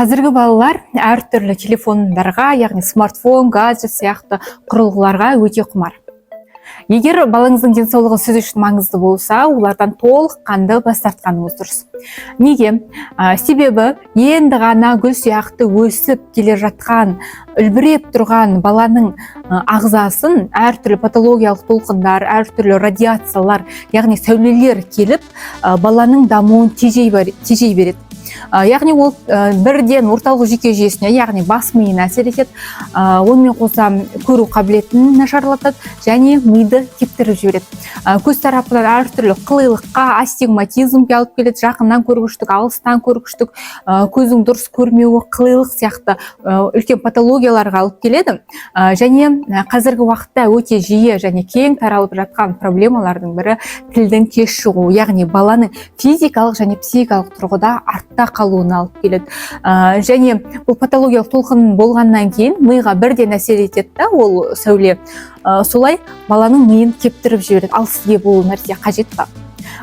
Қазіргі балалар әртүрлі телефондарға, яғни смартфон, гаджет сияқты құрылғыларға өте құмар. Егер балаңыздың денсаулығы сіз үшін маңызды болса, олардан толыққанды бас тартқаныңыз дұрыс. Неге? Себебі енді ғана гүл сияқты өсіп келе жатқан, үлбіреп тұрған баланың ағзасын әртүрлі патологиялық толқындар, әртүрлі радиациялар, яғни сәулелер келіп, баланың дамуын тежей береді. Яғни ол бірден орталық жүйке жүйесіне, яғни бас миына әсер етеді. Онымен қоса көру қабілетін нашарлатады және миды кептіріп жібереді. Көз тарапынан әртүрлі қылилыққа, астигматизмге алып келеді: жақыннан көргіштік, алыстан көргіштік, көздің дұрыс көрмеуі, қылилық сияқты үлкен патологияларға алып келеді. Және қазіргі уақытта өте жиі және кең таралып жатқан проблемалардың бірі — тілдің кеш шығуы, яғни баланың физикалық және психикалық тұрғыда артта қалуына алып келеді. Және бұл патологиялық толқын болғаннан кейін миға бірден әсер етеді да, ол сәуле солай баланың миын кептіріп жібереді. Ал сізге бұл нәрсе қажет па?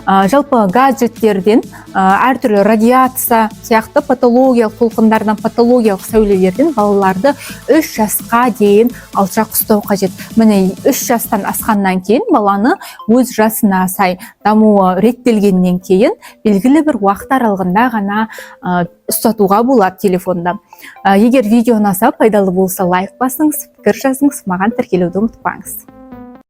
Жалпы гаджеттерден, әртүрлі радиация сияқты патологиялық толқындардан, патологиялық сәулелерден балаларды 3 жасқа дейін алшақ ұстау қажет. Міне, 3 жастан асқаннан кейін, баланы өз жасына сай дамуы реттелгеннен кейін, белгілі бір уақыт аралығында ғана ұстатуға болады телефонда. Егер видео ұнаса, пайдалы болса, лайк басыңыз, пікір жазыңыз, маған тіркелуді ұмытпаңыз.